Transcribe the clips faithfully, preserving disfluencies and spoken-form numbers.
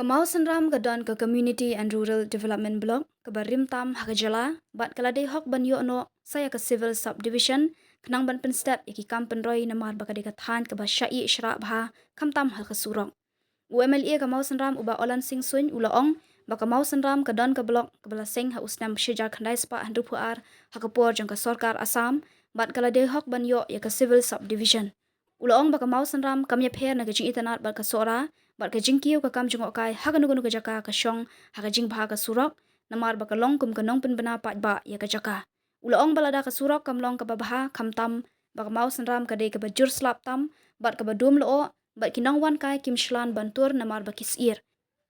Mawsynram ka don ka Community and Rural Development Block kaba rim tam ha ka jylla, bad ka la dei hok ban ïoh noh sa ïa ka Civil Subdivision, khnang ban pynstet ïa ki kam pynroi namar ba ka dei ka thaiñ kaba shah ïeh shrah bha, khamtam ha ka surok. U M L A ka Mawsynram u Bah Olan Singh Suin u la ong ba ka Mawsynram ka don ka block kaba la seng ha u snem shi hajar khyndai spah hynriewphew ar ha ka por jong ka sorkar Assam, bad ka la dei hok ban ïoh ïa ka Civil Subdivision. U la ong ba ka Mawsynram kam ïapher na ka jingitynnad bad ka Sohra, bad ka jingkiew ka kam jngohkai ha kano kano ka jaka ka shong ha ka jingbha ka surok, namar ba ka long kum ka nongpynbna paidbah ïa ka jaka. U la ong ba lada ka surok kam long kaba bha, khamtam ba ka Mawsynram ka dei kaba jur slap tam, bad kaba dum lyoh, bad ki nongwan kai kim shlan ban tur namar ba ki syier.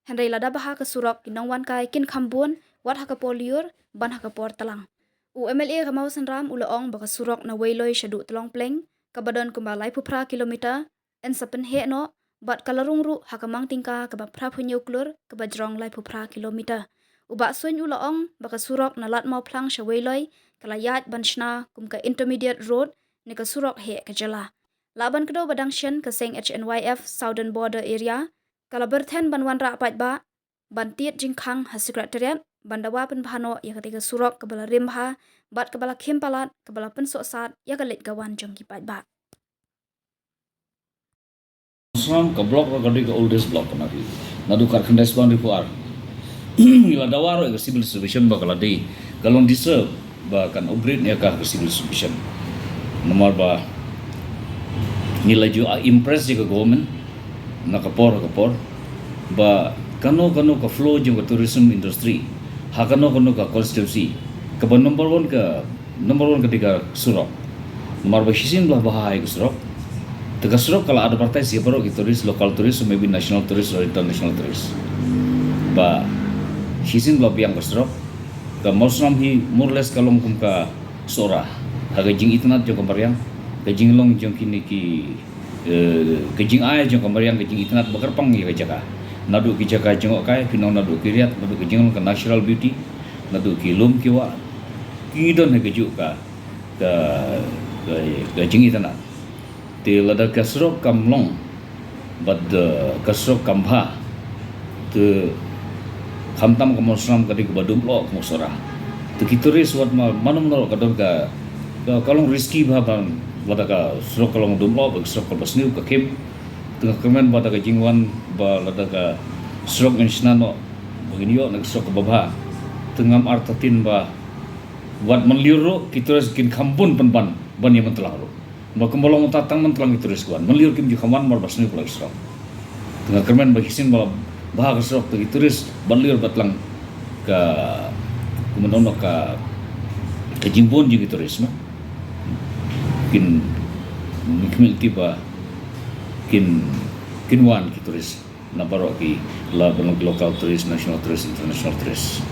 Hynrei lada bha ka surok, ki nongwan kai kin kham bun, wat ha ka por lyiur, ban ha ka por tlang. U M L A ka Mawsynram u la ong ba ka surok na Weiloi shaduh Tlong Pleng, kaba don kumba laiphew phra kilometer, yn sa pynheh noh, bad ka la rung ruh ha ka mang tyngka kaba phraphew hynñiew klur, kaba jrong laiphew phra kilometer. U Bah Suin u la ong ba ka surok na Lad Mawphlang sha Weiloi ka la ïaid ban shna kum ka intermediate road ne ka surok heh ka jylla. Lah ban kdew ba dang shen ka seng H N Y F Southern Border Area ka la byrthen ban wanrah paidbah ban tied jingkhang ha Secretariat ban dawa pynbha noh ïa katei ka surok kaba la rim bha, bad kaba la khim palat, kaba la pynsohsat ïa ka leit ka wan jong ki paidbah. Mawsynram ka block ka dei ka oldest block ka na phi. Naduh khatkhyndai spah hynriewphew ar ngi la dawa ruh ïa ka Civil Subdivision ba ka la dei, ka long deserve ba kan upgrade ïa ka ha ka Civil Subdivision. Namar ba ngi la ju impress ïa ka government na ka por ha ka por ba kano kano ka flow jong ka tourism industry ha kano kano ka constituency, kaba number one ka, number one ka dei ka surok. Namar ba shisien ba la bha ïa ka surok, te ka surok ka la advertise ïa baroh ki tourist, local tourist, maybe national tourist or international tourist. Ba shisien ba la biang ka surok, ka Mawsynram hi more or less ka long kum ka Sohra ha ka jingitynnad jong ka mariang, ka jinglong jong kine ki, eh, ka jingai jong ka mariang, ka jingitynnad ba kyrpang ïa ka jaka. Naduh ki jaka jngohkai, pynban naduh ki riat, naduh ka jinglong ka natural beauty, naduh ki lum ki wah, ki ngi don ha kajuh ka, ka, ka, ka jingitynnad. Te lada ka surok kam long bad, eh, ka surok kam bha, te khamtam ka Mawsynram ka dei kaba dum lyoh ka Mawsynram. Te ki tourist wat ma, mano mano ka don ka, ka, ka long risky bha ban, lada ka surok ka long dum lyoh, ba ka surok kaba sniew ka khim. Te nga kyrmen ba da ka jingwan ba lada ka surok ngin shna noh, ba ngin ïoh na ka surok kaba bha, te ngam artatien ba wat mynlyiur ruh ki tourist kin kham bun pynban ban ïa Myntlang ruh. Ba kumba long mynta tang Myntlang ki tourist ki wan. Mynlyiur kim ju kham wan namar ba sniew palat ka surok. Te nga kyrmen ba shisien ba la bha ka surok te ki tourist ban lyiur ba tlang ka, kumno noh ka, ka jingbun jong ki tourist ma. Kin, kin khmih lynti ba kin, kin wan ki tourist na baroh ki, la ban long ki local tourist, national tourist, international tourist.